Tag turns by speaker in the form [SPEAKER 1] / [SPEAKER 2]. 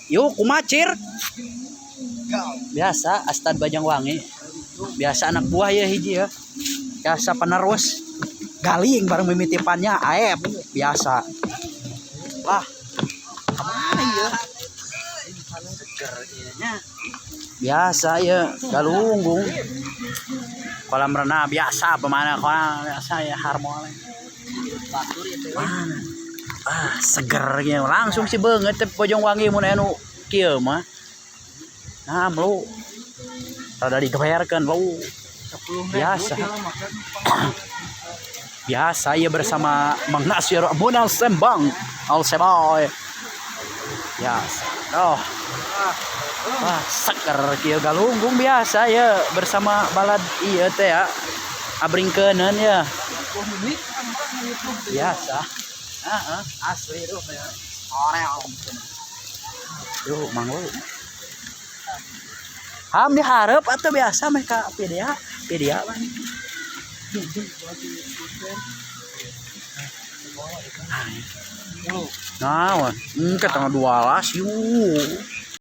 [SPEAKER 1] Yuk, kumacir. Biasa, Astad Bajangwangi. Biasa anak buah ya hiji ya. Biasa penerus. Galing bareng mimitipannya Aep biasa. Wah. Kemana ya? Seger ieu nya. Biasa ya, galunggung. Kolam renang biasa pemana kolam biasa ya harmol. Mana? Ah, seger gitu. Langsung sih banget teh Bojongwangi mun anu kieu mah. Nah, lu rada digeberkeun lu. Biasa. Biasa ya bersama Mang Nasir Munal Sembang Al Seboy. Biasa. Oh. Wah, seger kieu galunggung biasa ya bersama balad iya teh ya. Abringkeuneun ya. Biasa. Heeh, asli tuh ya. Oreo. Duh, Mang lu. Ham diharap atau biasa meh ka PDA, PDA mah. Nah, engke tanggal 12 yuk.